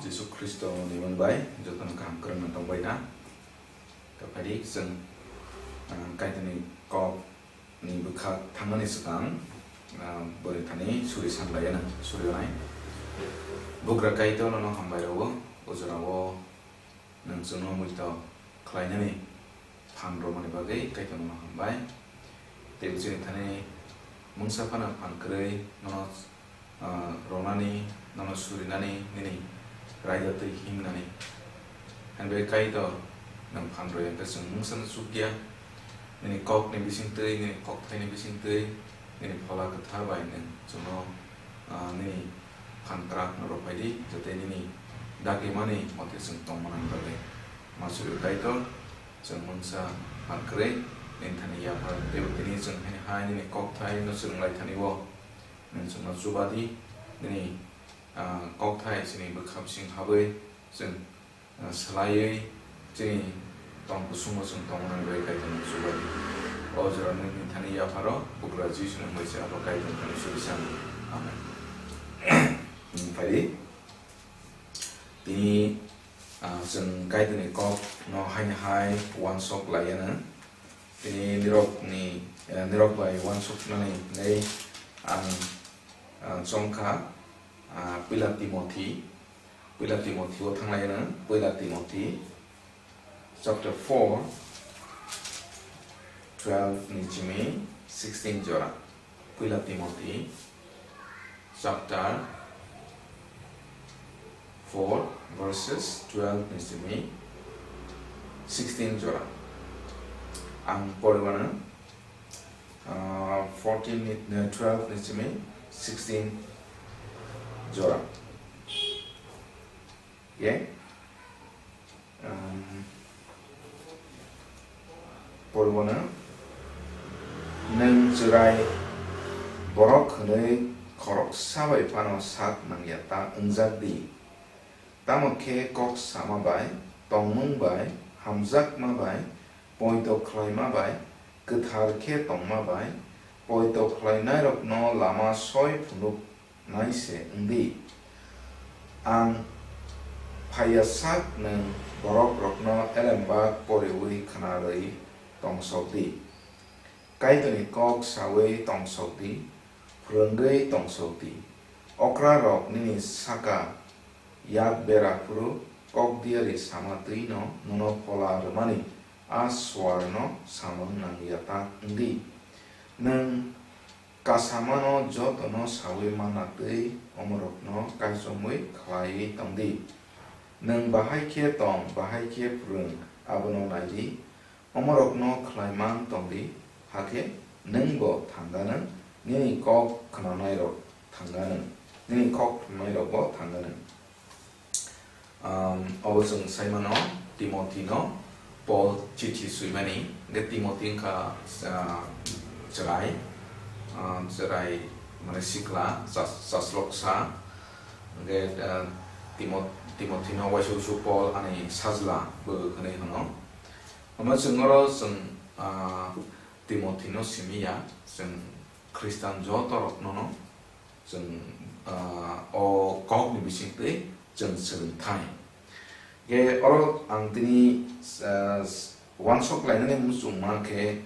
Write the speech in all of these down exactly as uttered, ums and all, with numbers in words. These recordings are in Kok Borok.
Jisu Khristo ni mung bai jotono kaham kwrwngna tongbai na. Tei phaidi chwng, ah, Kaitorni kok ni bwkha thangnani swkang, ah, bwrwi thani suri sanlaiya nang suri onai. Bugra Kaitor nono hambai rwo, o jorao nwng chwngno muitok khlainani phan romani bagwi Kaitor nono hambai. Tei chini thani mungsa phano phan kwrwi nono ah, rwnani, nono surinani nini raida twi himnani. Hain bai Kaitor nwng phan rwya khe chwng mungsano chukya. Nini kokni bisingtwi, nini kokthaini bisingtwi, nini Phola Kwthar bai nwng chwngno, ah, nini phan kwrakno rwphaidi, jate nini dagimani mote chwng tongmanani bagwi. Ma suri Kaitor, chwng mungsa phan kwrwi nini thani yaphar teibo tini chwng haini hai nini kokthaino swrwnglaithani-o. Nwng chwngno chuba di, nini, ah, kokthai chini bwkha bising habwi chwng, ah, swlaiwi chini tong kusumo chwng tongmani bai Kaitor nwng chuba di. O jora nwng nini thani yapharo bugra Jisu nwng bai se abo Kaitor thani suri san. Amen. Nwng phai di. Tini, ah, chwng Kaitorni kokno haini hai uansuk laiya nwng. Tini nirokni, eh, nirok bai uansuknani hinwi ang, ah, chongkha, ah, Puila Timothi, Puila Timothi o thanglai nw, Puila Timothi chapter four, twelve ni simi sixteen jora. Puila Timothi chapter four, verses twelve ni simi sixteen jora. Ang poriwano, ah, fourteen ni, eh, twelve ni simi sixteen jora. Ye? Um, poriwano, nwng chwrai borok hwnwi khoroksa bai phano sak nangya ta wngjak di. Tamo khe kok sama bai, tongmung bai, hamjakma bai, poito khlaima bai, kwthar khe tongma bai, poito khlainairokno lama soi phunuk nai se wng di. Ang phaiya sak nwng borokrokno elembak poriwi khna rwi tongsok di. Kaitorni kok saui tongsok di, phrwngwi tongsok di. Okrarok nini saka yak bera phuru kok diari sama twi'-no nono phola rwmani a suarno samung nangya ta wng di. Nwng kasamano jotono saui manna twi omorokno kaichomwi khlaiwi tong di. Nwng bahai khe tong, bahai khe phrwng, abono nai di. Omorokno khlai man tong di, hakhe nwng bo thang ganw, nini kok khnanairok thang ganw, nini kok khnanairok bo thang ganw. Um, obo chwng sai mano, Timothino Paul chithi swimani, hwnkhe Timothi wngkha, ah, chwrai, ah, chwrai, mane sikla, chas-, chasloksa, hwnkhe, ah, Timo-, Timothino waisa wusu Paul ani sajla bo hwnwi hwno. Omo chwng oro chwng, ah, Timothino simi ya, chwng Khristan joto rokno no chwng, ah, o kokni bisingtwi chwng swrwngthai. Ge oro ang tini, ah, wansok lainani muchungma khe,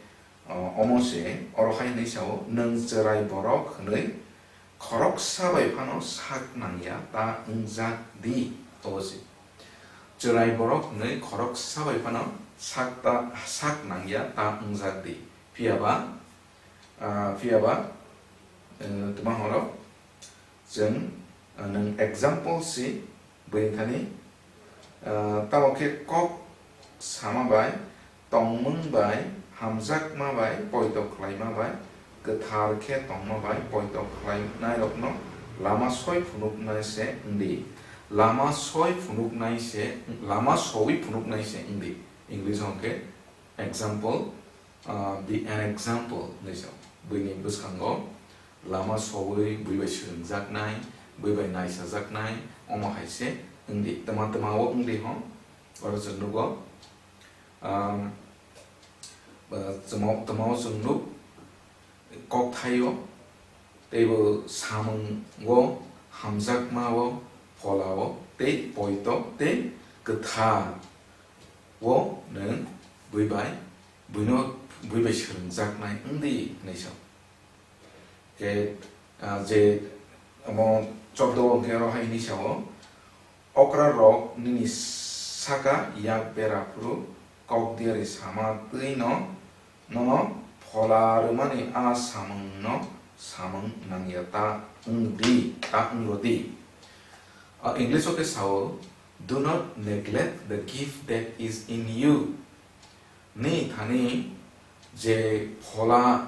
ah, omo se, oro hai hwnwi sao, "Nwng chwrai borok hwnwi khoroksa bai phano sak nangya ta wngjak di," obo se. Chwrai borok hwnwi khoroksa bai phano sak ta, sak nangya ta wngjak di. Phiya ba, ah, phiya ba, eh, twma horo chwng, ah, nwng example si bwrwi thani, ah, tamo khe kok sama bai, tongmung bai, hamjakma bai, poito khlaima bai, kwthar khe tongma bai poito khlainairokno lama soi phunuknai se wng di. Lama soi phunuknai se, lama soui phunuknai se wng di. English hwn khe example, ah, be an example hwnwi sa. Buini bwskango lama soui bui bai swrwngjaknai, bui bai naisajaknai, omo hai se wng di. Twma twma o wng di hwn, oro chwng nugo. Um, ah, twma, twma o chwng nuk, kokthaio, teibo samungo, hamjakmao, pholao, tei poito tei kwthar o nwng bui bai, buino, bui bai swrwngjaknai wng di hwnwi sa. Khe, ah, je omo chobdo hwnkhe oro hai hwnwi sao, "Okra rok nini saka yak bera phuru kok diari sama twi no, nono phola rwmani a samung no samung nangya ta wng di, ta wng rw di." Ah, English o khe sao, "Do not neglect the gift that is in you." Ni thani je phola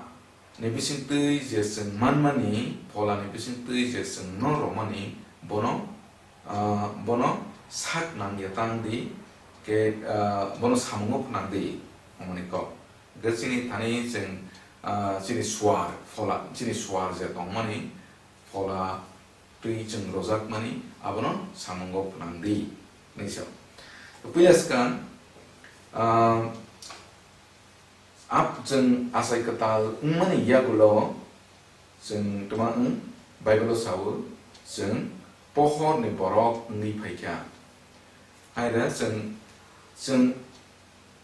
ni bisingtwi je chwng manmani, phola ni bisingtwi je chwng no romani, bono, ah, bono sak nangya tang di, ke, ah, bono samungo phnang di, omoni kok. Hwnkhe chini thani chwng, ah, chini swar, phola, chini swar je tongmani, phola twi chwng rojakmani abono samungo phnang di, hwnwi sa. Puila swkang, ah, ap-, chwng achai kwtal wngmani yagulo chwng twma wng, Bible-o sao, chwng pohorni borok wngwi phaikha. Hai da chwng, chwng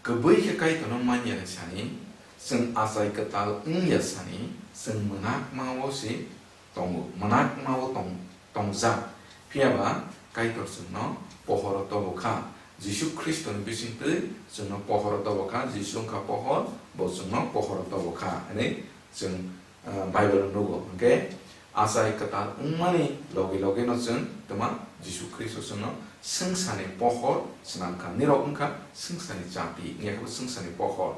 kwbwi khe Kaitorno manya ni sani, chwng achai kwtal wngya sani, chwng mwnakma-o se tongo, mwnakma-o tong-, tongjak. Phiya ba Kaitor chwngno pohoro tobo kha. Jisu Khristoni bisingtwi chwngno pohoro tobo kha. Jisu wngkha pohor, bo chwngno pohoro tobo kha hwnwi chwng ah, Bible-o nugo. Hwnkhe achai kwtal wngmani logi logi no chwng twma Jisu Khristo chwngno swngcharni pohor swnam kha. Nirok wngkha swngcharni chati, wngya khe bo swngcharni pohor.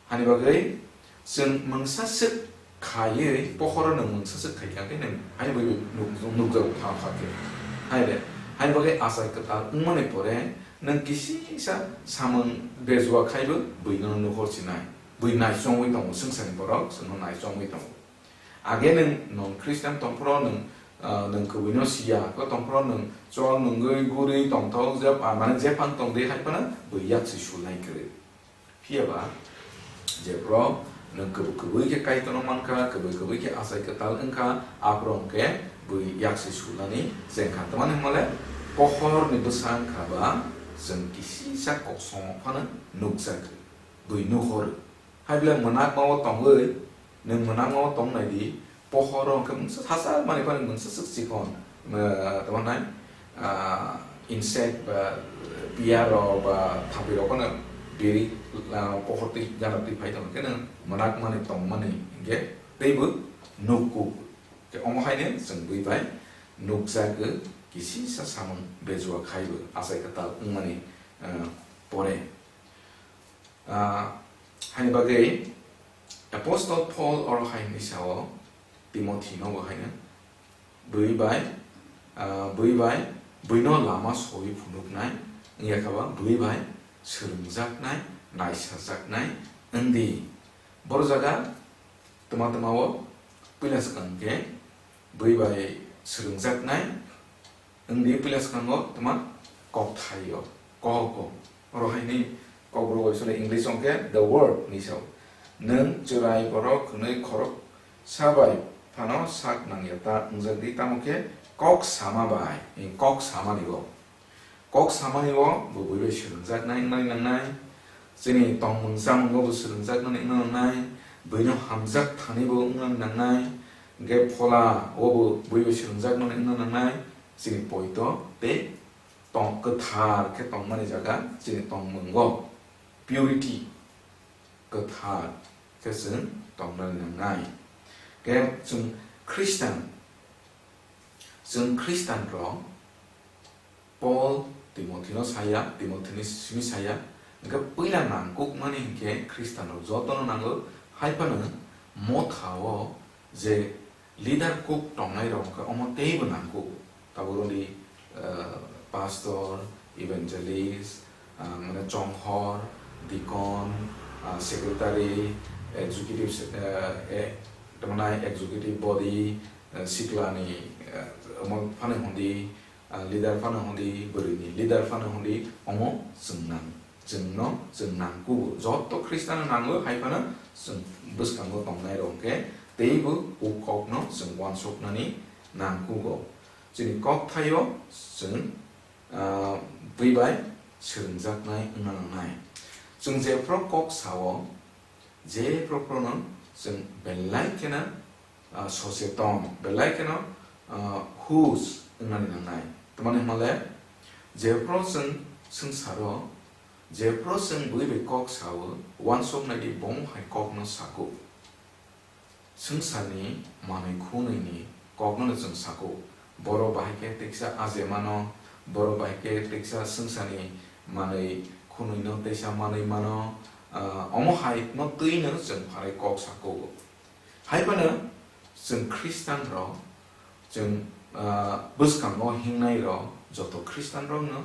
Hani bagwi chwng mungsa swk khaiwi, pohoro nwng mungsa swk khai kha khe nwng hani bagwi nuk-, nukjago kha kha khe. Hai de, hani bagwi achai kwtal wngmani pore nwng kisisa samung bejua khaibo buino nuhor sinai. Bui naichomwi tongo, swngcharni borok chwngno naichomwi tongo. Age nwng non Christian tongphuru nwng, ah, nwng kwbwino siya, ko tongphuru nwng chol nungwi guri tongthok, je, ah, mane jephang tongdi hai phano bui yaksi sulnai kwrwi. Phiya ba, je bro, nwng kwbwi kwbwi khe Kaitorno mankha, kwbwi kwbwi khe achai kwtal wngkha, aphuru hwnkhe bui yaksi sulnani chengkha. Tamani hwnmale pohorni bwsa wngkha ba, chwng kisisa koksongo phano nukjak, bui nuhoro. Hai belai mwnakma-o tongwi, nwng mwnakma-o tong nai di, pohoro hwnkhe mungsa sasa manwi phano mungsa swk chikon, eh, tamo nai, ah, insect ba, piyar rok ba, thampui rok phano biri, ah, pohor twi gana twi phai tongo, hwnkhe nwng mwnakmani tongmani hwnkhe teibo nukku. Khe omo haino chwng bui bai nukjagwi kisisa samung bejua khaibo achai kwtal wngmani, eh, pore. Ah, haini bagwi Apostle Paul oro hai hwnwi sao, Timothy no bo haino, bui bai, ah, bui bai, buino lama soi phunuknai, wngya khe ba bui bai swrwngjaknai, naisajaknai wng di. Boro jaga twma twma o puila swkang khe bui bai swrwngjaknai, wng di puila swkango twma kokthai o, kok o. Oro hai ni kokborok bai sole English hwnkhe the word hinwi sao. Nwng chwrai borok hwnwi khoroksa bai phano sak nangya ta wngjak di, tamo khe kok sama bai, kok samani o. Kok samani o bo bui bai swrwngjaknai wngnani nangnai. Chini tongmung chamung o bo swrwngjaknani wngna nangnai. Buino hamjak thani bo wngna nangnai. Hwnkhe phola o bo bui bai swrwngjaknani wngna nangnai. Chini poito tei tong kwthar khe tongmani jaga chini tongmung o purity kwthar khe chwng tongnani nangnai. Khe chwng Khristan, chwng Khristan rok Paul Timothy no saya, Timothy ni simi saya, hwnkhe puila nangkukmani hwnkhe Khristan rok jotono nango, hai phano motha o je leader kuk tongnai rok hwnkhe omo teibo nangkuk. Tabuk roni, eh, pastor, evangelist, ah, mane chonghor, deacon, ah, secretary, executive se-, eh, eh, tamo nai executive body, eh, sikla ni, eh, omo phano hwndi, ah, leader phano hwndi, bwrwi ni leader phano hwndi, omo chwng nang, chwng no, chwng nangkugo. Joto Khristan no nango, hai phano chwng bwskango tongnai rok hwnkhe teibo o kok no chwng uansuk nani nangkugo. Chini kok thaio chwng ah, bui bai swrwngjaknai wngna nangnai. Chwng jephru kok sao, jephru phruno chwng belai kheno, ah, socheton, belai kheno, ah, hush wngnani nangnai. Tamni hwnle, jephru chwng swngcharo, jephru chwng bui bai kok sao, uansuk naidi bomo hai kokno sako. Swngcharni manwi khunui ni kokno no chwng sako. Borok bahai khe teksa aje mano, borok bahai khe teksa swngcharni manwi khunui no teisa manwi mano, ah, omo hai no twi no chwng pharai kok sako. Hai phano chwng Khristan rok, chwng, ah, bwskango hingnai rok, joto Khristan rok no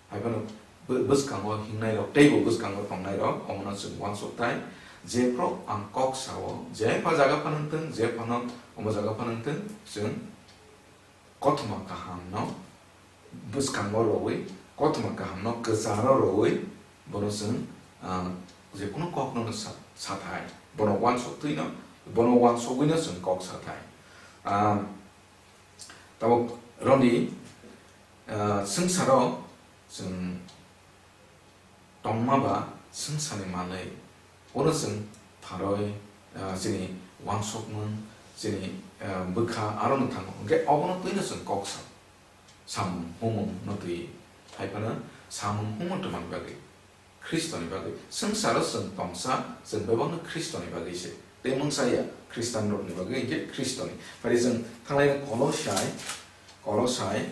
Hai phano bw-, bwskango hingnai rok, teibo bwskango tongnai rok, omono chwng uansuk thai. Jephru ang kok sao, je pha jaga phano wngthung, je phano omo jaga phano wngthung, chwng kothoma kaham no bwskango rwui, kothoma kaham no kwcharo rwui, bono chwng, ah, jekunu kok no sa, sa thai. Bono uansuk twi no, bono uansugwi no chwng kok sa thai. Ah, Tabuk roni, ah, swngcharo chwng tongma ba swngcharni manwi, oro chwng pharoi, ah, chini uansukmung, chini, ah, bwkha aro no thango. Hwnkhe obono twino chwng kok sa, samung humung no twi, hai phano samung humung twmani bagwi. Khristoni bagwi. Swngcharo chwng tongsa, chwng bebakno Khristoni bagwi se. Tei mungsa ya, Khristanrokni bagwi hinkhe Khristoni. Phai chwng thanglai Kolosai, Kolosai,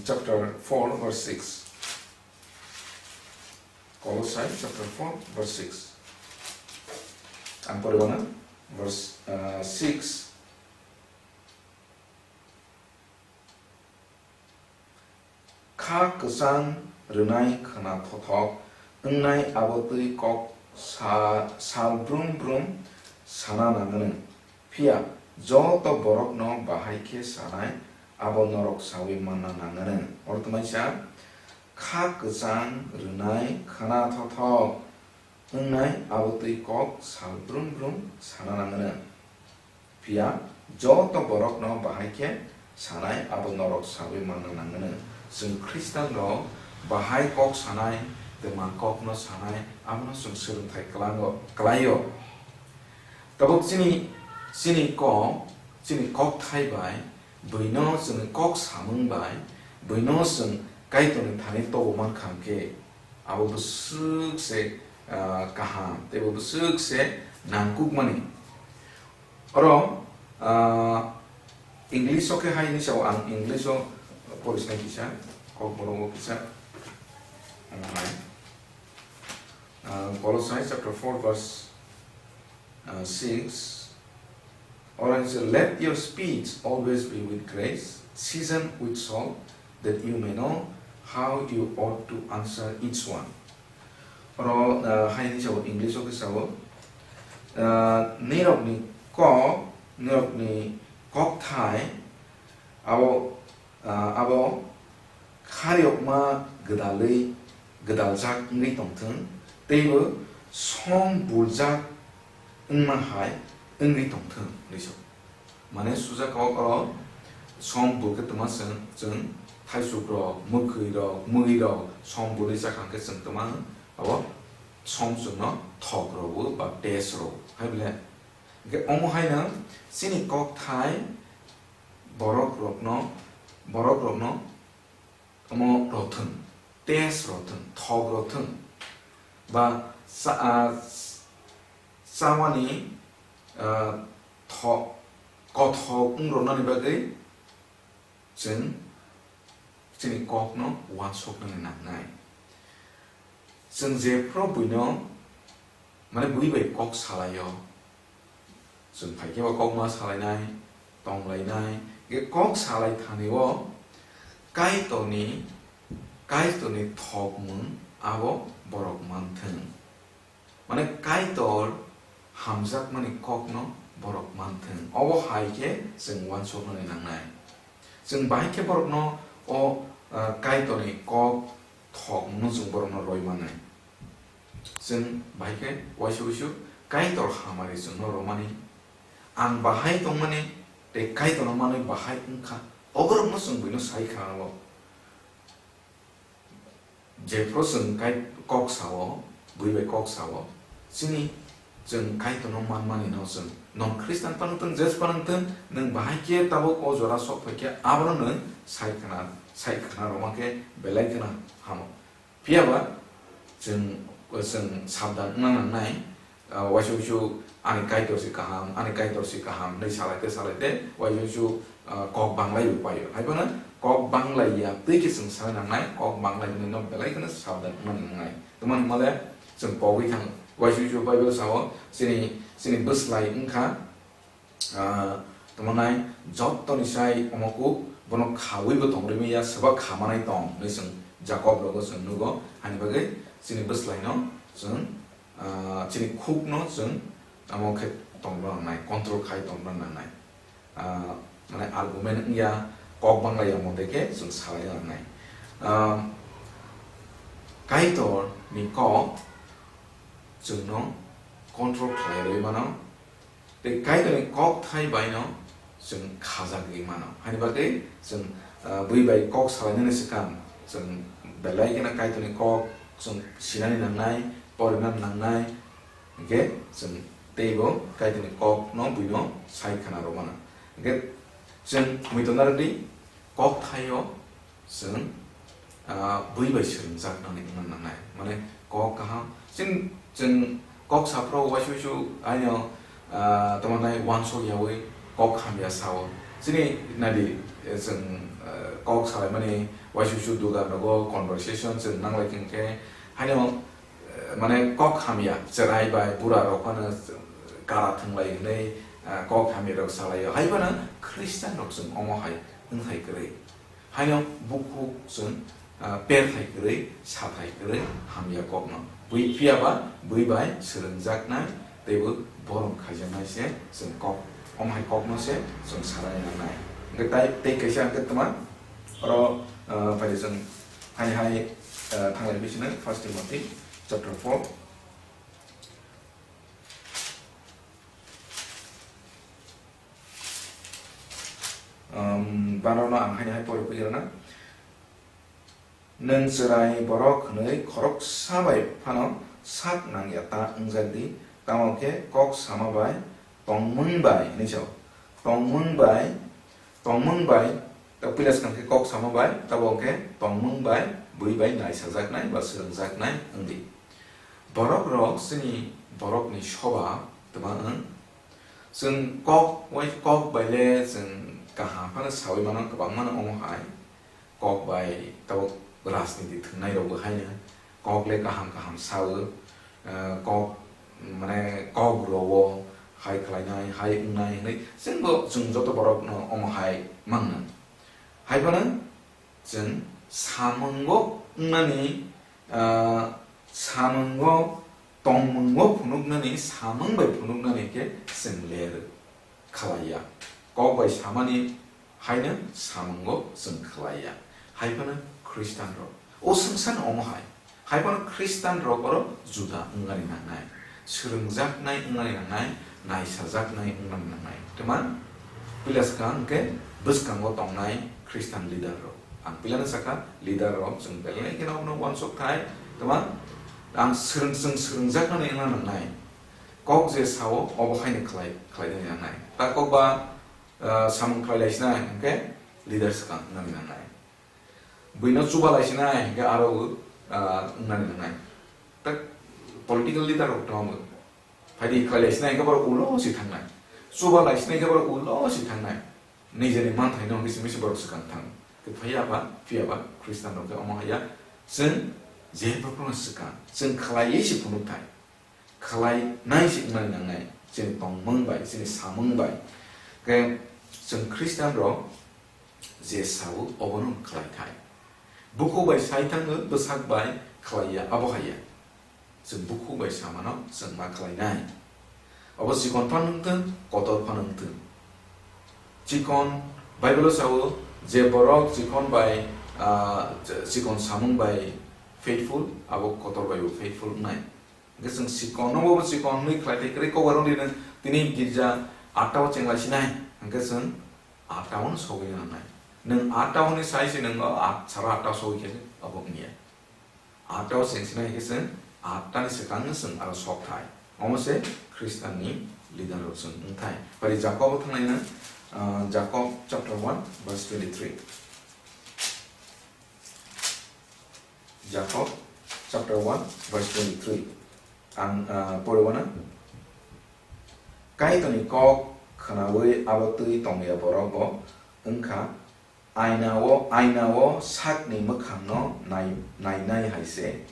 chapter four, verse six. Kolosai chapter four, verse six. Ang poribana, verse, uh, six. Kha kwchang rwnai khwna thothok wngnai abo twi kok sa-, sal brum brum sana nangwnw. Phiya joto borokno bahai khe sanai abo norok saui manna nangwnw. Oro tongmai sa, kha kwchang rwnai khwna thothok wngnai abo twi kok sal brum brum sana nangwnw. Phiya joto borokno bahai khe sanai abo norok saui manna nangwnw. Chwng Khristanrok bahai kok sanai, twma kokno sanai, abono chwng swrwngthai kwlango, kwlaio. Tabuk chini, chini kok, chini kokthai bai, buino chwng kok samung bai, buino chwng Kaitorni thani tobo mankha hwnkhe, abo bwswk se, ah, kaham, tei bo bwswk se nangkukmani. Oro, ah, English o khe hai hinwi sao, ang English o porisnai kisa, Kokborok o kisa, ano hai. Ah, Kolosai chapter four verse, ah, six. Oro hai se, "Let your speech always be with grace, seasoned with salt, that you may know how you ought to answer each one." Oro, ah, hai hinwi sao, English o khe sao, ah, nirokni kok, nirokni kokthai abo, ah, abo kharyokma gwdalwi, gwdaljak wngwi tongthwng, teibo som buljak wngma hai wngwi tongthwng, hinwi sao. Mane sujak kok oro som bul khe twma chwng, chwng thaisuk rok, mwkhwi rok, mwi rok som bulwi chakha hwnkhe chwng twma abo som chwngno thok rw ba test rw hai bole. Hwnkhe omo haino chini kokthai borok rokno, borok rokno omo rothwng, test rothwng, thok rothwng, ba cha-, ah, chamani, ah, tho-, kothok wng rwnani bagwi chwng chini kokno uansuknani nangnai. Chwng jephru buino, mane bui bai kok salaio, chwng phai khe bo kokma salainai, tonglainai, hwnkhe kok salai thani o Kaitorni, Kaitorni thokmung abo borok manthwng. Mane Kaitor hamjakmani kokno borok manthwng. Obo hai khe chwng uansuknani nangnai. Chwng bahai khe borokno o, ah, Kaitorni kok thokmungno chwng borokno roi mannai. Chwng bahai khe uaisa uisu Kaitor hamari chwngno romani, ang bahai tongmani tei Kaitorno manwi bahai wngkha, oborokno chwng buino sai kha o. Jephru chwng kai-, kok sao, bui bai kok sao, chini chwng Kaitorno manmani no chwng, non Khristan phano wng thung, Jesu phano wng thung, nwng bahai khe tabuk o jora sok phai khe abono nwng sai khna, sai khna rwma khe belai kheno hamo. Phiya ba chwng, chwng sabdan wngna nangnai, ah, waisa waisa ani Kaitor se kaham, ani Kaitor se kaham hinwi salai te salai te waisa waisa, ah, kok banglai bo paio. Hai phano kok banglai ya twi khe chwng sanai nangnai, kok banglai hinwi no belai kheno sabdan wngna nangnai. Tamo hwnmale chwng pogwi thang, waisa waisa Bible sao, chini, chini bwslai wngkha, ah, tamo nai jottoni sai omo kuk bono khawi bo tong rwmani ya, swba kha manai tong hinwi chwng Jakob rogo chwng nugo. Hani bagwi chini bwslai no chwng, ah, chini khuk no chwng amo khe tong rwna nangnai, control khai tong rwna nangnai. Ah, mane argument wngya, kok banglai ya mote khe chwng salai rwna nangnai. Ah, Kaitor ni kok chwngno control khlai rwi mano. Tei Kaitorni kok thai bai no chwng khajagwi mano. Hani bagwi chwng, ah, bui bai kok salainani swkang chwng belai kheno Kaitorni kok chwng sinani nangnai, porinani nangnai, hinkhe chwng teibo Kaitorni kokno buino sai khna rw mano. Hinkhe chwng muitu narwkdi kok thaio chwng, ah, bui bai swrwngjaknani wngna nangnai. Mane kok kaham. Chwng, chwng kok saphuru waisa waisa aino, ah, tamo nai uansuk yaui kok hamya sao. Chini nadi, eh, chwng, eh, kok salaimani waisa waisa dugan rogo conversation chwng nanglai khe haino, eh, mane kok hamya, chwrai bai bura rok phano kara thwnglai hwnwi, eh, kok hamya rok salaio. Hai phano Christian rok chwng omo hai wngthai kwrwi. Haino bukhuk chwng, ah, perthai kwrwi, sathai kwrwi hamya kokno. Bui phiya ba bui bai swrwngjaknai teibo borom khaijaknai se chwng kok, omo hai kokno se chwng sanai nangnai. Hwnkhe tai, tei kaisa hwnkhe twma oro, ah, phaidi chwng hai hai, ah, thanglai bisino First Timothy chapter four. Um, banono ang haino hai pori pui rwna. Nwng chwrai borok hwnwi khoroksa bai phano sak nang ya ta wngjak di, tamo khe kok sama bai, tongmung bai, hinwi sao. Tongmung bai, tongmung bai, ta puila swkang khe kok sama bai, tabo khe tongmung bai, bui bai naisajaknai ba swrwngjaknai wng di. Borok rok chini borokni soba twma wng. Chwng kok, wai kok bai le chwng kaham phano saui mano, kwbangma no omo hai. Kok bai tabuk rajniti thwngnai rokbo haino kok le kaham kaham sao, eh, kok, mane, kok rwo hai khlainai, hai wngnai hwnwi chwngbo, chwng joto borokno omo hai mangno. Hai phano chwng samungo wngnani, ah, samungo tongmungo phunuknani, samung bai phunuknani khe chwng ler khlaiya. Kok bai samani haino samungo chwng khlaiya. Hai phano Khristanrok. O swngcharno omo hai. Hai phano Khristanrok oro juda wngnani nangnai, swrwngjaknai wngnani nangnai, naisajaknai wngnani nangnai. Twma puila swkang hwnkhe bwskango tongnai Khristan leader rok. Ang puilano sakha, leader rok chwng belai kheno abono uansuk thai. Twma ang swrwng-, chwng swrwngjaknani wngna nangnai. Kok je sao, obo haino khlai, khlainani nangnai. Ta kok ba, ah, samung khlai lai sinai hwnkhe leader swkang wngnani nangnai. Buino chuba lai sinai hwnkhe aro, ah, wngnani nangnai. Tak political leader rok tongmo. Phaidi khlai lai sinai hwnkhe borok ulo si thangnai. Chuba lai sinai hwnkhe borok ulo si thangnai. Nijeni manthaino hwnkhe simi se borok swkang thang. Khe phaiya ba, phiya ba, Khristanrok khe omo haiya. Chwng je borokno swkang, chwng khlaiwi se phunuk thai. Khlai nai se wngnani nangnai, chini tongmung bai, chini samung bai. Khe chwng Khristanrok je sao, obono khlai thai. Bukhuk bai sai thango, bwsak bai khlai ya, abo hai ya. Chwng bukhuk bai samano chwng ma khlai nai. Obo chikon phano wng thung, kotor phano wng thung. Chikon, Bible-o sao, je borok chikon bai, ah, chikon samung bai faithful, abo kotor bai bo faithful wngnai. Hwnkhe chwng chikon, nobo bo chikon hwnwi khlai thai kwrwi, kokbar wng di nwng tini girja atta o cheng lai sinai, hwnkhe chwng atta o sogwi nangnai. Nwng atta hwnwi sai se nwng o at, sara atta o sogwi khe abo wngya. Atta o cheng sinai khe chwng atta ni swkang no chwng aro sok thai. Omo se Christian ni leader rok chwng wng thai. Pari Jakob o thangnai na, ah, Jakob chapter one verse twenty-three. Jakob chapter one verse twenty-three. Ang, ah, pore wana. Kaitorni kok khwnaui abo twi tongya borok bo wngkha, aina o, aina o sakni mwkhangno nai-, nainai hai se.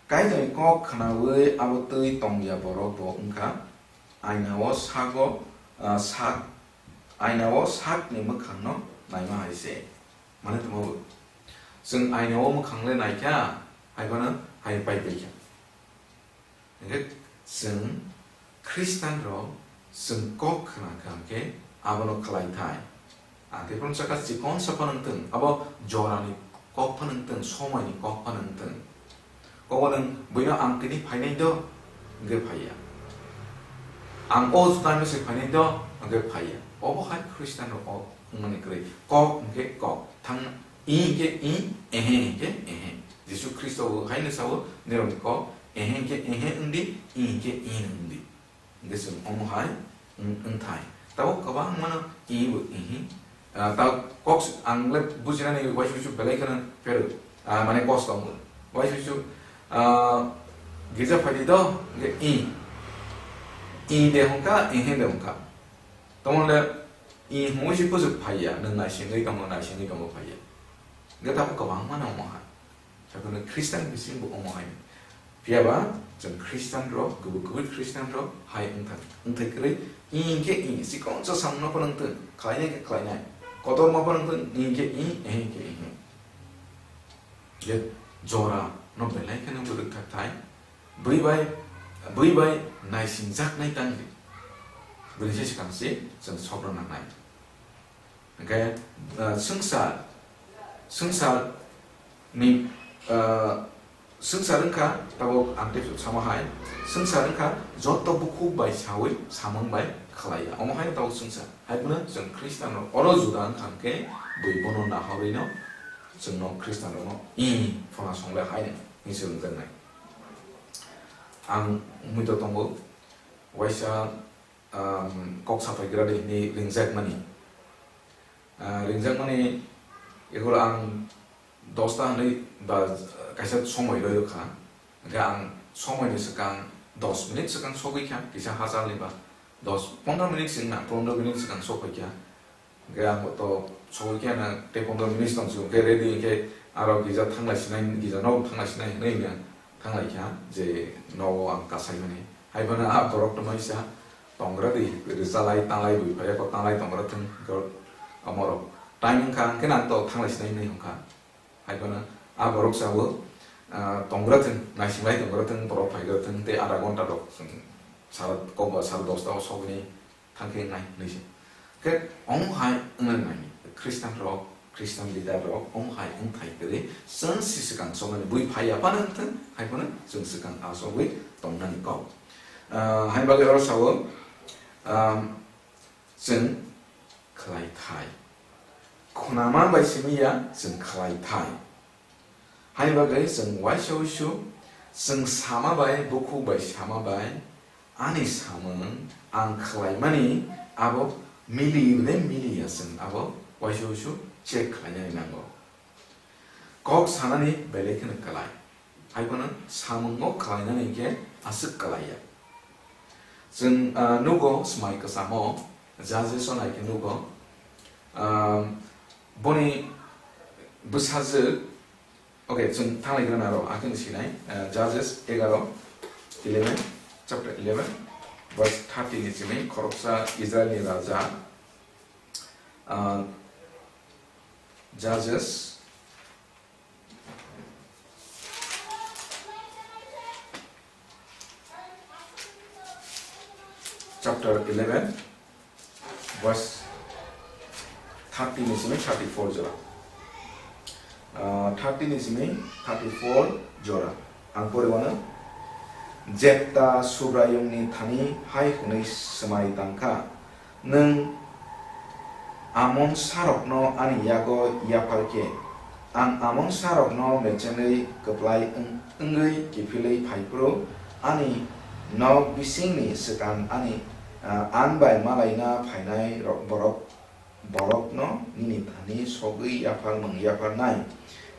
Kaitorni kok khwnaui abo twi tongya borok bo wngkha, aina o sago, ah, sak, aina o sakni mwkhangno naima hai se. Mane tongma bo. Chwng aina o mwkhang le naikha, hai phano hai pai paikha. Hingkhe chwng Christian rok chwng kok khna kha hwnkhe abono khlai thai. Ang khe phano sakha chikon sa phano wngthwng, abo jorani kok phano wngthwng, somoini kok phano wngthwng. Kok nwng buino ang tini phainai do, hwnkhe phaiya. Ang o time se phainai do, hwnkhe phaiya. Obo hai Christian rok o wngmani kwrwi. Kok hwnkhe kok. Thang I hwnkhe i, ehe hwnkhe ehe. Jisu Khristo bo haino sao, nirokni kok, ehe hwnkhe ehe wngdi, i hwnkhe i wngdi. Hwnkhe chwng omo hai wng-, wngthai. Tabuk kwbangmano i bo ihi. Ah, ta kok s-, ang le bujinani uaisa uaisa belai kheno phero. Ah, mane kosto wngo. Uaisa uaisa, ah, girja phaidi do, hwnkhe i. I de hwnkha, ehe de hwnkha. Tamo le i hwnwi se bwswk phaiya, nwng naisingwi tongmo, naisingwi tongmo phaiya. Hwnkhe tabuk kwbangmano omo hai. Sakhuno Christian bisingbo omo hai. Phiyaba chwng Christian rok, kubui kubui Christian rok hai wngthang, wngthai kwrwi, i hwnkhe i, chikon sa samungno phano wngthwng, khlainai khe khlainai, kotorma phano wngthwng, i hwnkhe i, ehe hwnkhe ehe. Je jora no belai kheno bwrwk thak thai, bwrwi bai, bwrwi bai naisingjaknai tangri. Bwrwi se swkang se chwng sokno nangnai. Hwnkhe, ah, swngchar, swngchar ni, ah, swngchar wngkha, tabuk ang tei sama hai, swngchar wngkha joto bukhuk bai saui samung bai khlaiya. Omo haino tabuk swngchar. Hai phano chwng Christian rok oro juda wngkha hwnkhe bui bono nahorwi no chwngno Christian rokno i phano songle haino hinwi se rwngjaknai. Ang muitu tongo, waisa um, kok saphaigra de hinwi ringjakmani. Ah, ringjakmani, ikhoro ang dosta hinwi ba kaisa somoi rwi rwkha. Hwnkhe ang somoini swkang dos minute swkang sogwi kha, kisa hachalni ba dos, pondro minute swngna, pondro minute swkang sogwi kha. Hwnkhe ang to sogwi khe na tei pondro minute tong sio, hwnkhe ready hwnkhe aro gija thanglai sinai, gija nogo thanglai sinai hinwi hwnkhe thanglai kha je nogo ang kasai mani. Hai phano a borok tongmani sa tongra di, rwchalai tanglai bui phai kho, tanglai tongra thung kho, amorok time wngkha hwnkhe nang to thanglai sinai hinwi hwnkha. Hai phano a borok sa bo, ah, tongra thung, naisinglai tongra thung, borok phaigra thung tei adha ghonta rok chwng sara kokba sara dosta o sogwi thang khe wngnai hinwi se. Khe omo hai wngna nai Christian rok, Christian leader rok omo hai wngthai kwrwi chwng si swkang chongnani bui phai ya phano wngthwng, hai phano chwng swkang achogwi tongnani kok. Ah, hai bagwi oro sao, ah, chwng khlai thai. Khunama bai simi ya chwng khlai thai. Hai bagwi chwng uaisa uisu, chwng sama bai, bukhuk bai sama bai, ani samung ang khlaimani abo mili le mili ya, chwng abo uaisa uisu check khlainani nango. Kok sanani belai kheno kwlai, hai phano samungo khlainani khe aswk kwlai ya. Chwng, ah, nugo swmai kwchamo, Judges o nai khe nugo, ah, boni bwsajwk, okay, chwng thanglaigrana aro, akhe sinai, ah, Judges egaro, eleven, chapter eleven, verse thirty ni simi khoroksa Israel ni raja, ah, Judges, Chapter eleven, verse thirty ni simi thirty-four jora. Ah, thirty ni simi thirty-four jora. Ang pori wano, Jepta Subraiyungni thani hai hwnwi swmai tangkha, "Nwng Amonsarokno ani yago yaphar khe Ang Amon sarokno mechenwi kwplai wng-, wngwi kiphilwi phai phuru ani nok bisingni swkang ani, ah, ang bai malaina phainai rok-, borok, borokno nini thani sogwi yapharmung yapharnai.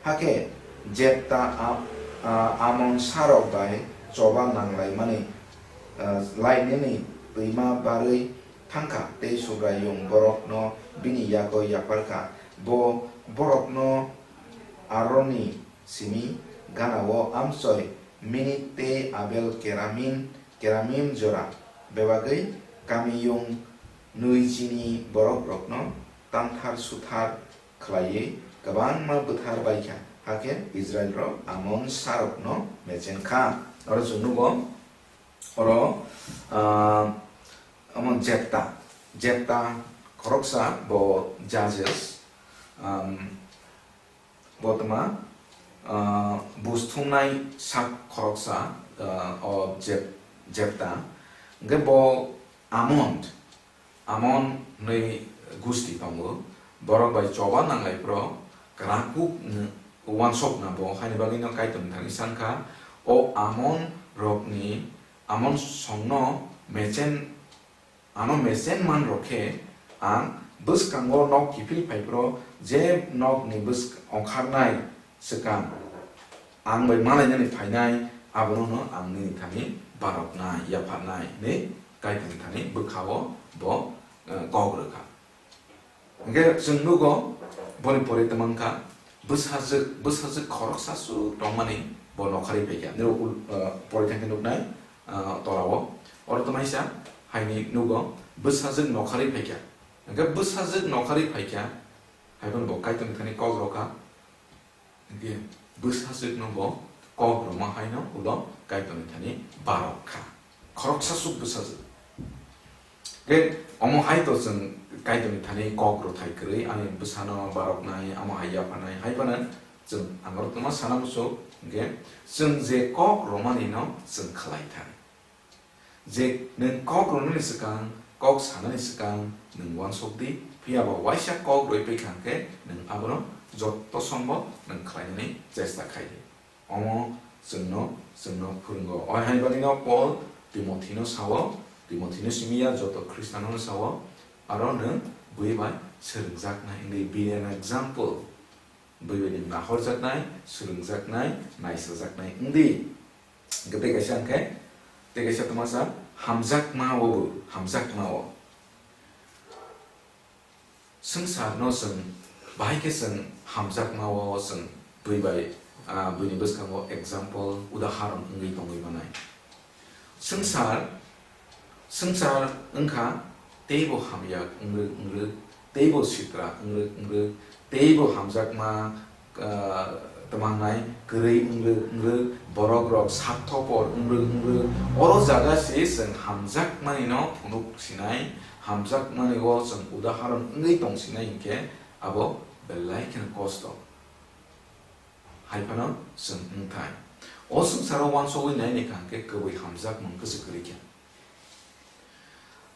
Hakhe Jepta a-, ah, Amon sarok bai choba nanglaimani, ah, lainani twima barwi thangkha tei Subraiyung borokno bini yago yapharkha. Bo borokno Aroni simi gana-o amchoi Minit tei Abel Keramim, Keramim jora bebagwi kamiyung nwi chini borokrokno tangthar suthar khlaiwi kwbangma bwthar baikha, hakhe Israilrok Amon sarokno mechen kha. Oro chwng nugo, oro, ah, omo Jepta, Jepta khoroksa bo Judges, um, bo tma, ah, bus thumnai sak khoroksa, ah, o Jep-, Jepta. Hwnkhe bo Amon, Amon hwnwi gusti tongo, borok bai choba nanglai phuru kwrakuk, mm, uansukna bo, haini bagwino Kaitorni thani sankha, o Amon rokni, Amon songno mechen, ano mechen man rok khe ang bwskango nok kiphil phai phuru je nokni bwsk-, ongkharnai swkang ang bai malainani phainai, abono no ang nini thani baroknai, yapharnai, hinwi Kaitorni thani bwkha-o bo, eh, kok rwkha. Hwnkhe chwng nugo, boni pore twmang kha, bwsajwk, bwsajwk khoroksa su tongmani bo nokharwi phaikha. Nini ul-, eh, pore thangkhe nuknai, eh, tola-o. Oro twmaisa haini nugo, bwsajwk nokharwi phaikha. Hwnkhe bwsajwk nokharwi phaikha, haiphano bo Kaitorni thani kok rwkha. Hwnkhe bwsajwkno bo kok rwma haino ulo Kaitorni thani barok kha. Khoroksa suk bwsajwk. Hwnkhe omo hai to chwng Kaitorni thani kok rwthai kwrwi, ani bwsano baroknai, amo hai yaphanai, hai phano chwng ang oro twma sana muchuk, hwnkhe chwng je kok rwmani no chwng khlai thai. Je nwng kok rwnani swkang, kok sanani swkang nwng uansuk di, phiya ba waisa kok rwi phaikha hwnkhe nwng abono joto sombo nwng khlainani chesta khai di. Omo chwngno, chwngno phwrwngo. Oihai bagwino Paul Timothino sao, Timothino simi ya joto Khristianono sao, aro nwng bui bai swrwngjaknai wngwi be an example. Bui bai nwng nahorjaknai, swrwngjaknai, naisajaknai wng di. Hwnkhe tei kaisa hwnkhe, tei kaisa twmasa hamjakma-o bo, hamjakma-o. Swngcharno chwng bahai khe chwng hamjakma-o chwng bui bai, ah, buini bwskango example, udaharon wngwi tongwi manai. Swngchar, swngchar wngkha teibo hamya wngrwk wngrwk, teibo sitra wngrwk wngrwk, teibo hamjakma, ah, twmannai kwrwi wngrwk wngrwk, borok rok sarthopor wngrwk wngrwk. Oro jaga se chwng hamjakmani no phunuk sinai, hamjakmani o chwng udaharon wngwi tong sinai hinkhe abo belai kheno kosto. Hai phano chwng wng thai. O swngcharo uansugwi naini kha hwnkhe kwbwi hamjakmung kwchwk kwrwi kha.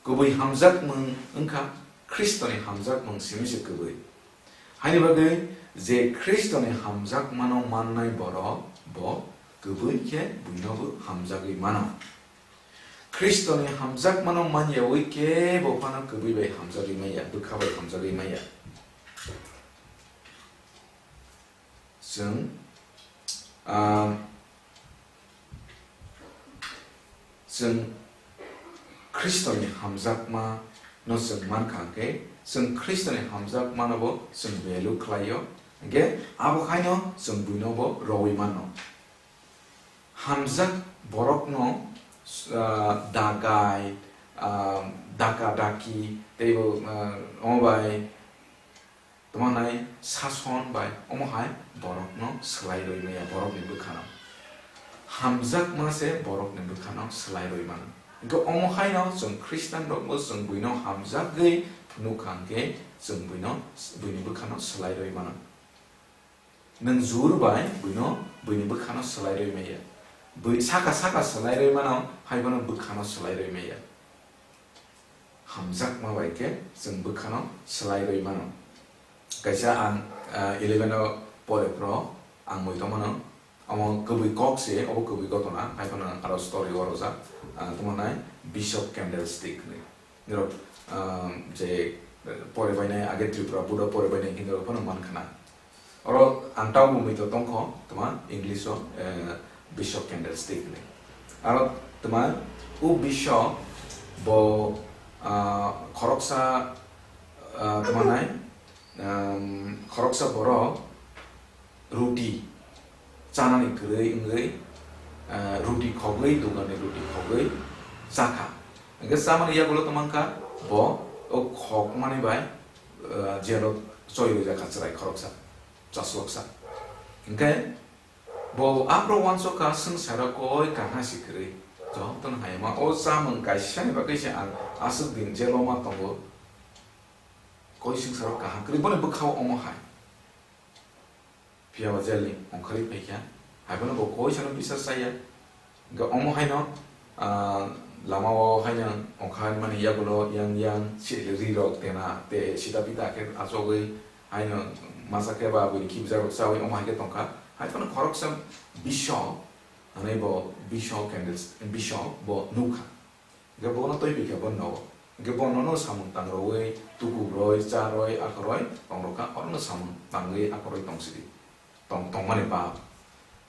Kwbwi hamjakmung wngkha Khristoni hamjakmung simi se kwbwi. Haini bagwi je Khristoni hamjakmano mannai borok bo kwbwi khe buinobo hamjagwi mano. Khristoni hamjakmano manyawi khe bo phano kwbwi bai hamjagwi manya, bwkha bai hamjagwi manya. Chwng, ah, chwng Khristoni hamjakma no chwng mankha hwnkhe, chwng Khristoni hamjakma no bo chwng value khlaio, hwnkhe abo haino chwng buino bo rowi mano. Hamjak borokno, ah, dagai, ah, daka daki, teibo, ah, omo bai, tamo nai sason bai omo hai borokno swlai rwi maya, borokni bwkhano. Hamjakma se borokni bwkhano swlai rwi mano. Hwnkhe omo haino chwng Khristian rokbo chwng buino hamjagwi phunuk kha hwnkhe chwng buino, buini bwkhano swlai rwi mano. Nwng jur bai buino, buini bwkhano swlai rwi maya. Bui saka saka swlai rwi mano, hai bono bwkhano swlai rwi maya. Hamjakma bai khe chwng bwkhano swlai rwi mano. Kaisa ang, ah, eleven o pore phro ang mui tongmano, omo kwbwi kok se, obo kwbwi gotona, hai phano aro story o rojak, ah, tongmani Bishop Candlestick hinwi. Norok, ah, je, eh, pore bainai, age Tripura Buddha pore bainai hinwi norok phano mankhana. Oro ang tabuk mui to tongkho, tongma English o, eh, Bishop Candlestick hinwi. Aro tongma o Bishop bo, ah, khoroksa, ah, tongma nai, um, khoroksa borok ruti chanani kwrwi wngwi, ah, ruti khogwi, doganni ruti khogwi chakha. Hwnkhe chamani yagulo tongmankha bo o khokmani bai, ah, jelo choi rwjakha chwrai khoroksa, chasloksa. Hwnkhe bo aphuru uansukha swngcharo koi kaha si kwrwi. Jotono hayama o chamung kaisani bagwi se ang aswk din jelo ma tongo. Koi swngcharo kaha kwrwi boni bwkhao omo hai. Phiya ba jelni ongkhorwi phaikha. Haiphano bo koi sano bisas chaya. Hwnkhe omo haino, ah, lama o haino ongkha mani yagulo yang yang si ri rok tena te sita pita khe achogwi haino masa khe ba bwrwi khibjak rok chawi omo hai khe tongkha. Haiphano khoroksa Bishop, hanai bo Bishop Candles, Bishop bo nukha. Hwnkhe bono twi phi khe bo nogo. Hwnkhe bo nono samung tang rwui, tuku rwi, cha rwi, akhorwi tong rwkha, orono samung tangwi akhorwi tong sidi. Tong, tongmani ba.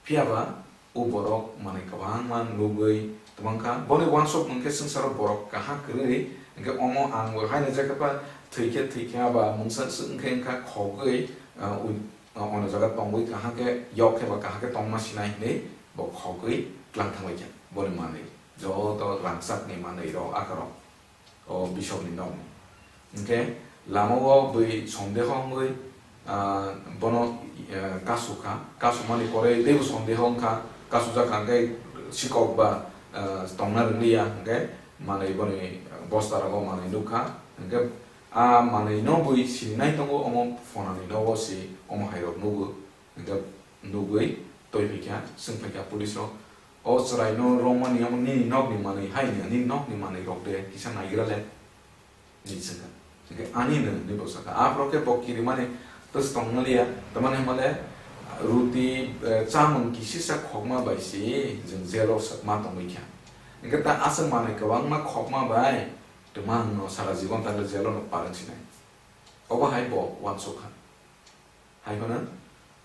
Phiya ba, o borok manwi kwbangma nugwi tongmangkha. Boni uansuk mung khe swngcharo borok kaham kwrwi, hwnkhe omo ang bo haino je khe ba thwi khe thwi khe aba mungsa swk wng khe wngkha khogwi, ah, ui-, ah, ono jaga tongwi kaham khe yok khe ba kaham khe tongma sinai hinwi bo khogwi tlang thangwi kha boni manwi. Joto rangchakni manwi rok akhoro o Bishopni nokni. Hwnkhe lama o bui sondeho wngwi, ah, bono, eh, kasukha, kasukmani pore teibo sondeho wngkha, kasujak kha hwnkhe sikok ba, eh, tongna rwngya hwnkhe manwi boni bosta rogo manwi nukha, hwnkhe a manwi no bui sininai tongo omo phonani nogo si omo hai rok nugo. Hwnkhe nugwi twi phaikha, swng phaikha police rok, "O chwrai no romani omo nini nokni manwi hai nini nokni manwi rok de kisa naigra le?" hinwi swngkha. Hwnkhe ani no hinwi bo sakha. Aphuru khe bo kirimani twis tong maliya, tamani hwnmale ruti, eh, chamung kisisa khokma bai si jwng jail o ma tongwi kha. Hwnkhe ta aswk manwi kwbangma khokma bai twmang no sara jibon ta jail o no parwng sinai. Obo hai bo uansuk kha. Hai phano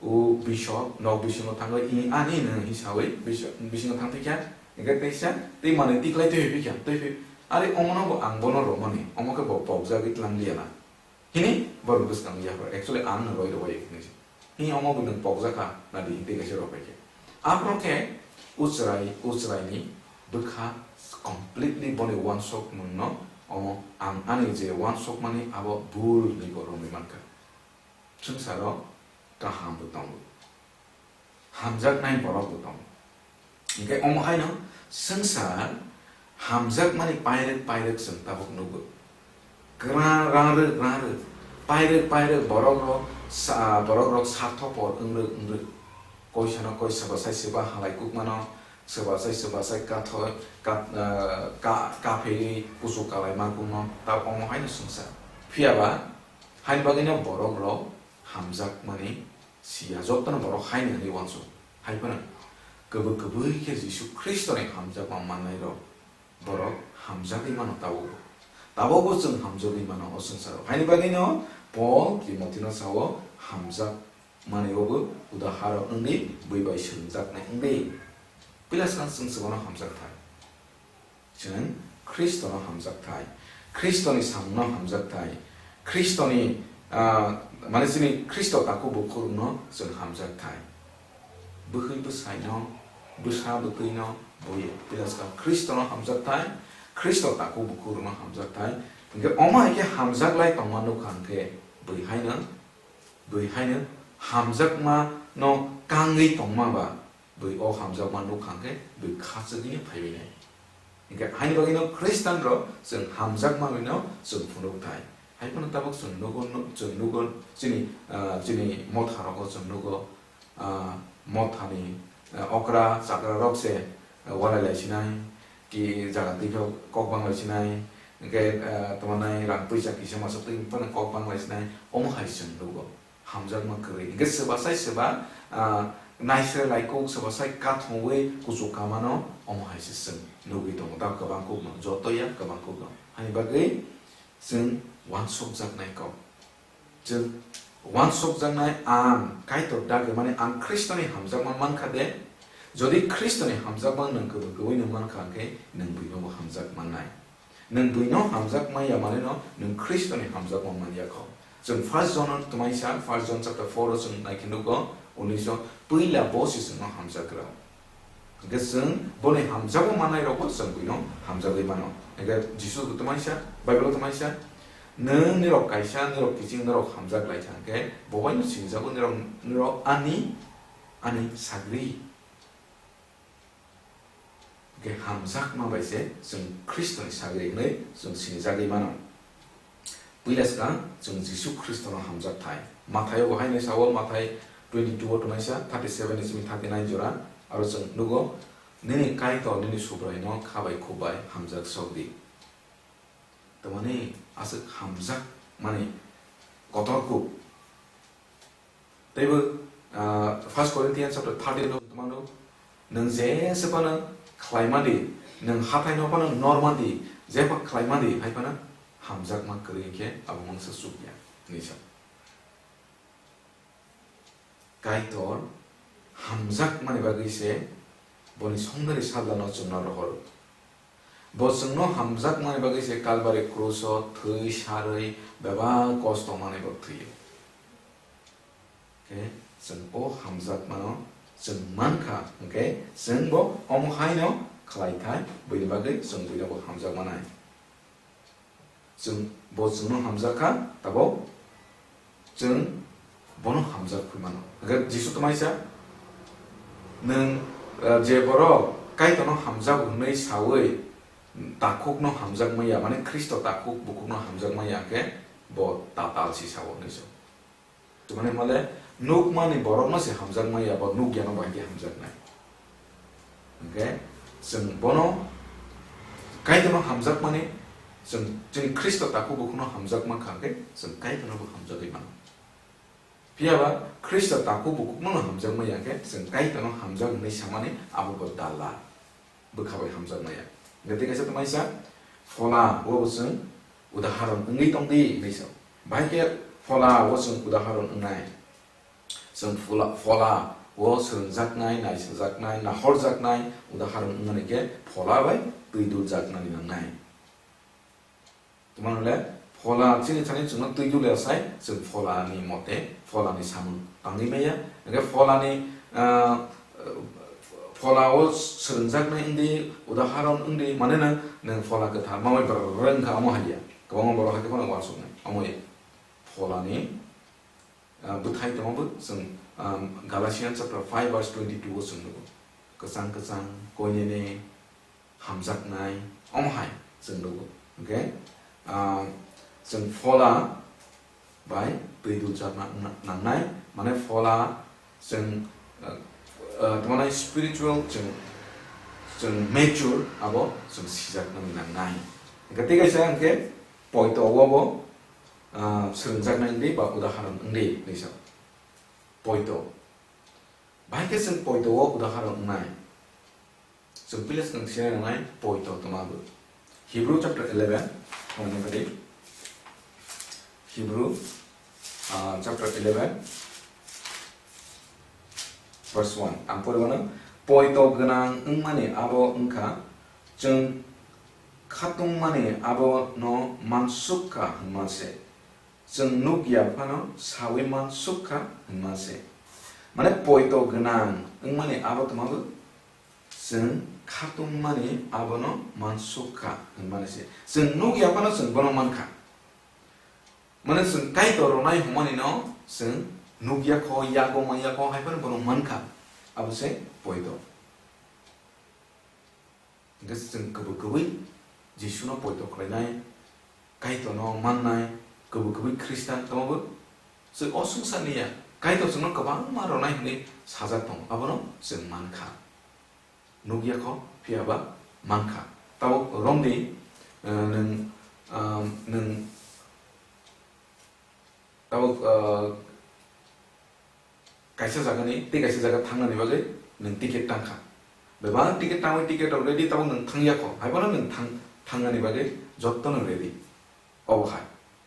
o Bishop nok bisingo thangwi, "I ani no," hinwi sawi Bishop bisingo thang thikha, hwnkhe teisa tei manwi tikhlai twi phikha, twi phi, "Are omono bo ang bono romani, omo khe bo pokjagwi tlang liya na," hinwi borok bwskango yaphar, "Actually ang no roi rwbai," hinwi se. Hi omo bo nwng pokjak kha na di, hinwi kaisa rwbai khe. Aphuru khe o chwrai, o chwraini bwkha completely boni uansukmungno, omo ang ani je uansukmani abo bul hinwi bo romwi mankha. Swngcharo kaham bo tongo, hamjaknai borok bo tongo. Hwnkhe omo haino swngchar hamjakmani pairwk pairwk chwng tabuk nugo. Kwrang rangrwk rangrwk, pairwk pairwk borok rok sa-, borok rok sarthopor wngrwk wngrwk. Koisano koi swbachai swba halai kukmano, swbachai swbachai katho-, kat-, ah, ka-, kaphirwi kuchuk kalai ma kukno, ta omo haino swngchar. Phiya ba, haini bagwino borok rok hamjakmani siya, jotono borok haino hinwi uansuk. Hai phano kwbwi kwbwi khe Jisu Khristoni hamjakma mannairok borok hamjagwi mano tabukbo. Tabukbo chwng hamjagwi mano o swngcharo. Haini bagwino Paul Timothino sao, hamjak manwi obo udaharo wngwi bui bai swrwngjaknai wngwi. Puila swkang chwng chwngno hamjak thai. Chwng Khristono hamjak thai. Khristoni samungno hamjak thai. Khristoni, ah, mane chini Khristo taku bukhurokno chwng hamjak thai. Bwkhwi bwsaino, bwsa bwtwino boyo. Puila swkang Khristono hamjak thai, Khristo taku bukhurokno hamjak thai. Hwnkhe omo hai khe hamjak lai tongma nukha hwnkhe bui haino, bui haino hamjakmano kangwi tongma ba bui o hamjakma nukha hwnkhe bui khachwgwino phaiwi nai. Hwnkhe haini bagwino Khristanrok chwng hamjakma hwnwino chwng phunuk thai. Hai phano tabuk chwng nugo, chwng nugo chini, ah, chini motharogo chwng nugo, ah, mothani, ah, okra chakrarok se, ah, walai lai sinai, ki jaga twi phano kok bang lai sinai, hwnkhe, ah, tamo nai rang puisa kisa masa twi phano kok bang lai sinai, omo hai chwng nugo. Hamjakma kwrwi. Hwnkhe swbasai swba, ah, naisre laikuk, swbasai kathongwi kuchuk kamano omo hai se chwng nugwi tongo. Tamo kwbang kukno, joto ya kwbang kukno. Haini bagwi chwng uansukjaknai kok. Chwng uansukjaknai ang Kaitor dagwi, mane ang Khristoni hamjakma mankha de? Jodi Khristoni hamjakma nwng kwbwi kwbwi nwng mankha, hwnkhe nwng buinobo hamjak mannai. Nwng buino hamjak manya maneno nwng Khristoni hamjakma manya kho. Chwng First John twmaisa, First John chapter four o chwng naikhe nugo, unis o, puila bo se chwngno hamjak rw. Hwnkhe chwng boni hamjakma mannairokbo chwng buino hamjagwi mano. Hwnkhe Jisu twmaisa, Bible o twmaisa, "Nwng nirok kaisa, nirok kiching, nirok hamjak lai kha, hwnkhe bo baino sinijago nirok, nirok ani, ani sagri." Hwnkhe hamjakma bai se chwng Khristoni sagri hwnwi chwng sinijagwi mano. Puila swkang chwng Jisu Khristono hamjak thai. Mathaio bo haino sao, Mathai twenty-two o twmaisa, thirty-seven ni simi thirty-nine jora, aro chwng nugo, "Nini Kaitor nini Subraino kha bai khuk bai hamjak sok di." Tamani aswk hamjak mani kotor kuk. Teibo, ah, First Corinthians chapter thirteen o twmano, "Nwng jesa phano khlaima di, nwng hathai no phano norma di, jepha khlaima di, hai phano hamjakma kwrwi khe abo mungsa chukya," hinwi sa. Kaitor hamjakmani bagwi se boni songdari sajlano chwngno rohoro. Bo chwngno hamjakmani bagwi se Kalbari kruso thwi sarwi bebak kosto manwi bo thwiyo. Khe chwng o hamjakmano chwng mankha, hwnkhe chwng bo omo haino khlai thai, buini bagwi chwng buino bo hamjakmanai. Chwng, bo chwngno hamjak kha, tabok chwng bono hamjak phwi mano. Hwnkhe Jisu twmaisa, "Nwng, eh, je borok Kaitorno hamjago hwnwi sawi takhukno hamjak manya, mane Khristo takhuk bukhukno hamjak manya, hwnkhe bo tatal si sao," hinwi sa. Tamani hwnmale nukmani borokno se hamjakmaya, bo nukyano bai khe hamjaknai. Hwnkhe chwng bono Kaitorno hamjakmani, chwng chini Khristo takhuk bukhukno hamjakma kha hwnkhe chwng Kaitorno bo hamjagwi mano. Phiyaba Khristo takhuk bukhukno hamjakmaya khe chwng Kaitorno hamjak hwnwi samani abo bo dalla. Bwkha bai hamjakmaya. Hwnkhe tei kaisa twmaisa phola, o bo chwng udaharon wngwi tong di hinwi sa. Bahai khe phola o chwng udaharon wngnai. Chwng phola, phola o swrwngjaknai, naisajaknai, nahorjaknai udaharon wngmani khe phola bai twi duljaknani nangnai. Tamani le phola chini thani chwngno twi duli asai, chwng phola ni mote, phola ni samung tangwi maya. Hwnkhe phola ni, ah, phola o swrwngjaknai wngdi, udaharon wngdi, mane nwng, nwng phola kwthar mamai brrrr wngkha, omo hai ya. Kwbangma borok hai khe phano uansuknai, omo ya. Phola ni Ah, bwthai tongo bo chwng, ah, Galatians chapter five verse twenty-two o chwng nugo. Kwchang kwchang, koinene hamjaknai, omo hai chwng nugo. Hwnkhe, ah, chwng phola bai twi duljakna na-, nangnai, mane phola chwng, ah, ah, tamo nai spiritual chwng, chwng mature abo chwng sijakna nangnai. Hwnkhe tei kaisa hwnkhe poito o bo, ah, swrwngjaknai wngdi ba udaharon wngdi hinwi sa. Poito. Bahai khe chwng poito o udaharon wngnai. Chwng pila chwng sinai nangnai poito twma bo. Hebrew chapter eleven, hwnwi kadi. Hebrew, ah, chapter eleven, verse one. Ang pori mano, poito gwnang wngmani abo wngkha, chwng khatungmani abo no mansuk kha hwnma se. Chwng nuk ya phano sawi mansuk kha hwnma se. Mane poito gwnang wngmani abo twma bo? Chwng khatungmani abono mansuk kha hwnmani se. Chwng nuk ya phano chwng bono man kha. Mane chwng Kaitor ronai hwnmani no chwng nuk ya kho, yago man ya kho hai phano bono man kha. Abo se poito. Hwnkhe chwng kwbwi kwbwi Jisuno poito khlainai, Kaitorno mannai, kwbwi kwbwi Khristan tongbo. Chwng o swngcharni ya, Kaitor chwngno kwbangma ronai hwnwi sajak tongo, abono chwng man kha. Nuk ya kho, phiya ba man kha. Tabuk romdi, eh, nwng, ah, nwng Tabuk, ah, Kaisa jagani tei kaisa jaga thangnani bagwi nwng ticket tangkha. Bebak ticket tangwi ticket rok ready, tabuk nwng thangya kho, hai phano nwng thang-, thangnani bagwi jotto nwng ready. Obo hai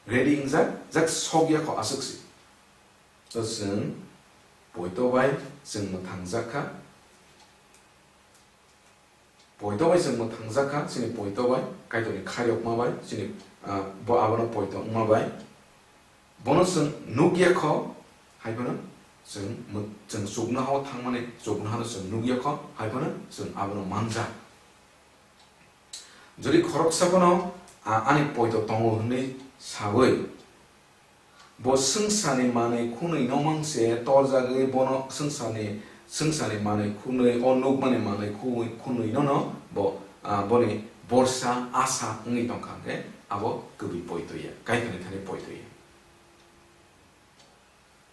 ready wngjak, jak sokya kho aswk se. To chwng poito bai chwng mwthangjak kha. Poito bai chwng mwthangjak kha, chini poito bai, Kaitorni khairokma bai, chini, ah, bo abono poito wngma bai. Bono chwng nukya kho, hai phano chwng mw-, chwng chuknohao thangmani, chuknohano chwng nukya kho, hai phano chwng abono manjak. Jodi khoroksa bono, ah, ani poito tongo hwnwi sawi, bo swngcharni manwi khunwi no mang se torjagwi bono swngcharni, swngcharni manwi khunwi, o nukmani manwi khunwi, khunwi no no bo, ah, boni borsa asa wngwi tongkha hwnkhe abo kwbwi poito ya, Kaitorni thani poito ya.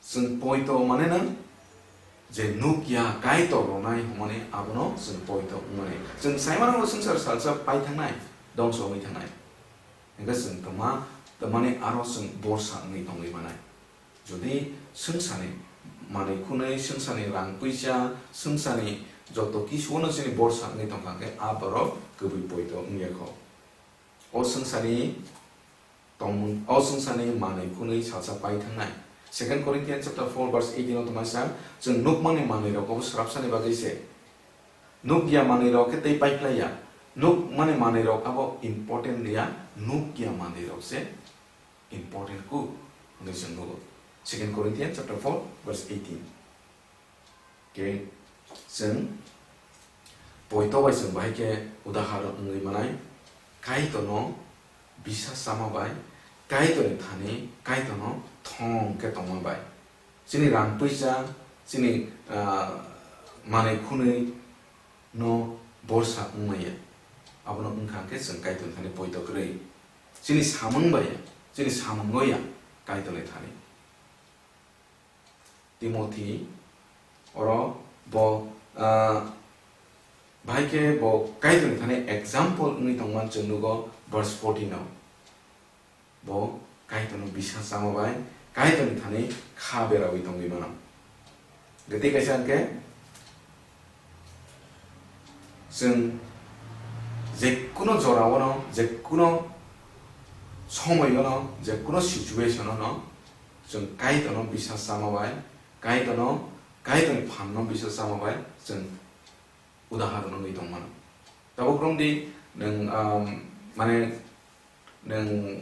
Chwng poito mane nang je nukya Kaitor rwnai hwnmani abono chwng poito wngmani. Chwng sai mano bo swngchar salsa pai thangnai, dongso wngwi thangnai. Hingkhe chwng twma, twmani aro chwng borsa wngwi tongwi manai. Jodi swngcharni manwi khunwi, swngcharni rang puisa, swngcharni joto kisuono chini borsa wngwi tongkha khe a borok kwbwi poito wngya kho. O swngcharni tongmung, o swngcharni manwi khunwi salsa pai thangnai. Second Corinthians chapter four verse eighteen o twma sa, chwng nukmani manwi rok obo swrapsani bagwi se. Nukya manwi rok khe tei paiphlai ya. Nukmani manwi rok abo important ya, nukya manwi rok se important ku hwnwi chwng nugo. Second Corinthians chapter four verse eighteen. Khe chwng poito bai chwng bahai khe udaharon wngwi manai, Kaitorno bisa chama bai, Kaitorni thani Kaitorno thong khe tongma bai. Chini rang puisa, chini, ah, manwi khunwi no borsa wngmaya. Abono wngkha khe chwng Kaitorni thani poito kwrwi. Chini samung bai ya, chini samungo ya Kaitorni thani. Timothy, oro bo, ah, bahai khe bo Kaitorni thani example wngwi tongma chwng nugo verse fourteen o. Bo Kaitorno bisa chama bai Kaitorni thani kha berawi tongwi mano. Gati kaisa hwnkhe chwng jekuno jorao no, jekuno somoio no, jekuno situation o no, chwng Kaitorno bisa chama bai, Kaitorno, Kaitorni phanno bisa chama bai chwng udaharon wngwi tongmano. Tabuk romdi nwng, um, mane nwng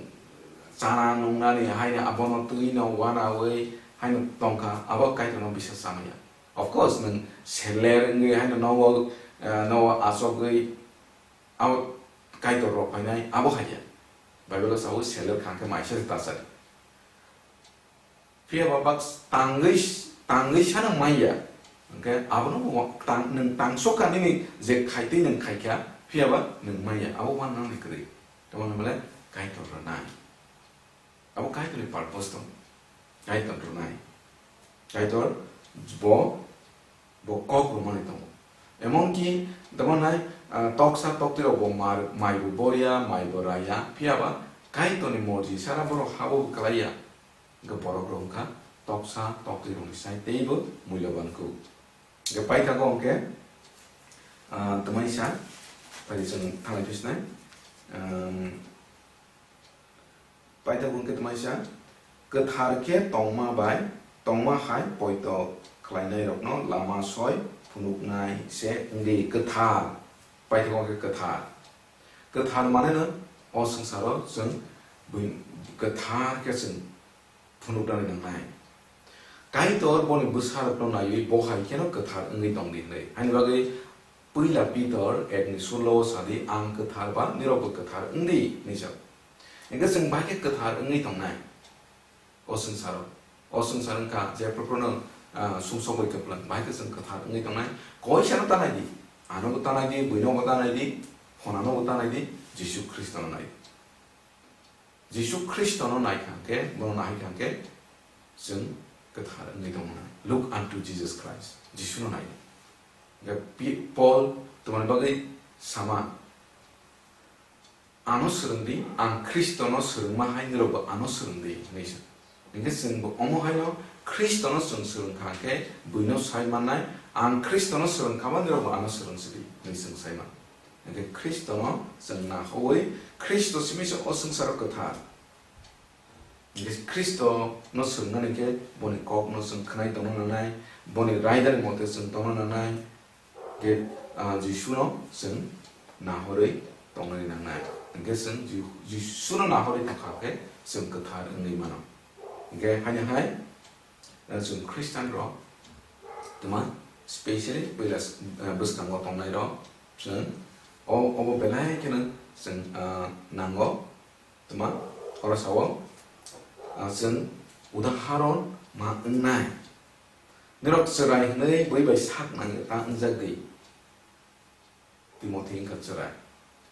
chana nungnani haino abono twi no wanawi haino tongkha, abo Kaitorno bisa chamaya. Of course, nwng seler wngwi haino nogo, eh, nogo achogwi abo Kaitor rok phainai, abo haiya. Bible o sao seler khangkhe maisa se tachari. Phiya ba bak tangwi, tangwi sano manya. Hwnkhe abono bo tang, nwng tangso ka nini je khaitwi nwng khaikha, phiya ba nwng manya. Abo wan nang ni kwrwi. Tamo nang bole Kaitor rwnai. Abo Kaitor ni purpose tong. Kaitor rwnai. Kaitor bo, bo kok rwmani tongo. Emonki tamo nai, ah, toksa tokti rok bo mar, mai bo boria, mai bo raya. Phiya ba Kaitor ni morji sara borok habo kwlaiya. Hwnkhe borok rok wngkha toksa tokti rokni sai teibo muiloban kuk. Hwnkhe paithago hwnkhe, ah, twmai sa, phai chwng thanglai phisnai. Ehm, paithago hwnkhe twmai sa, kwthar khe tongma bai tongma hai poito khlainai rokno lama soi phunuknai se wngdi kwthar. Paithago hwnkhe kwthar. Kwthar mane no o swngcharo chwng bui-, kwthar khe chwng phunuknani nangnai. Kaitor boni bwsarokno naiwi bo hai kheno kwthar wngwi tongdi hwnwi. Haini bagwi Puila Pitor ekni sullo o sadi, "Ang kwthar ba nirokbo kwthar wngdi," hwnwi sa. Hwnkhe chwng bahai khe kwthar wngwi tongnai o swngcharo. O swngchar wngkha je phuru phuru no, ah, sumsok bai kwplang, bahai khe chwng kwthar wngwi tongnai. Koisano ta nai di, anobo ta nai di, buinobo ta nai di, phonanobo ta nai di, Jisu Khristono nai di. Jisu Khristono naikha hwnkhe, bono nahai kha hwnkhe, chwng kwthar wngwi tongmani. Look unto Jesus Christ. Jisuno nai. Hwnkhe Pi-, Paul twmani bagwi sama, "Ano swrwng di, ang Khristono swrwngma hai nirokbo ano swrwng di," hwnwi sa. Hingke chwng bo omo haino Khristono chwng swrwng kha khe buino sai mannai, ang Khristono swrwng kha ba nirok bo ano swrwng sidi hwnwi chwng sai man. Hingke Khristono chwng nahowi Khristo simi se o swngcharo kwthar. Hingke Khristono swrwngnani khe boni kokno chwng khwnai tongna nanai, boni raidani mote chwng tongna nanai, hingke, ah, Jisuno chwng nahorwi tongnani nangnai. Hingke chwng Ji-, Jisuno nahorwi tongkha khe chwng kwthar wngwi mano. Hingke haino hai, ah, chwng Christian rok twma specially puila, ah, bwskango tongnai rok chwng o, obo belai kheno chwng, ah, nango. Tuma, oro sao, ah, chwng udaharon ma wngnai. Norok chwrai hwnwi bui bai sak nang ta wngjagwi. Timothy wngkha chwrai.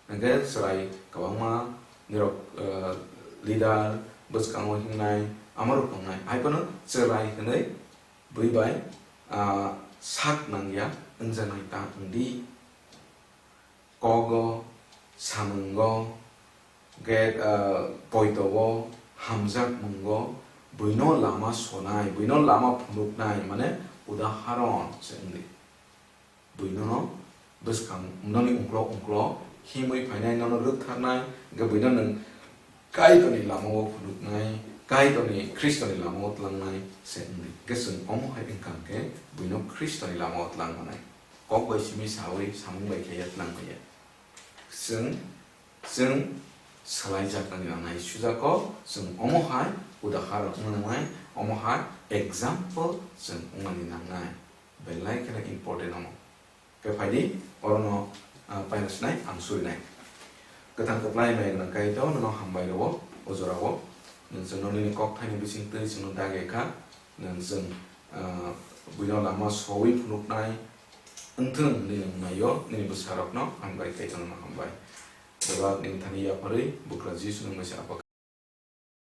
Hwnkhe chwrai kwbangma norok, ah, leader, bwskango hingnai, amarok wngnai. Hai phano chwrai hwnwi bui bai, ah, sak nangya wngjaknai ta wngdi. Kogo, samungo, ge, ah, poitogo, hamjakmungo, buino lama sonai, buino lama phunuknai, mane udaharon se wngdi. Buinono bwskang noni ungklo ungklo himwi phainai, nono rwktharnai, ge buino nwng Kaitorni lamao phunuknai, Kaitorni, Khristoni lamao tlangnai se wngdi. Ge chwng omo hai wngkha hwnkhe buino Khristoni lamao tlang manai. Kok bai simi sawi, samung bai khaiya tlang manya. Chwng, chwng swlaijaknani nangnai sujako, chwng omo hai udaharon wngna nangnai, omo hai example chwng wngmani nangnai. Belai kheno important omo. Khe phaidi, orono, ah, paina sinai ang surinai. Kwthang kwplai mai gwnang Kaitor, nono hambai rwo, o jorao. Nwng chwngno nini kokthaini bisingtwi chwngno dagi kha. Nwng chwng, ah, buino lama sowi phunuknai wngthwng hwnwi nwng naio, nini bwsarokno hambai, Kaitor nono hambai. Bebak nini thani yapharwi, bwkra Jisu nwng bai se apa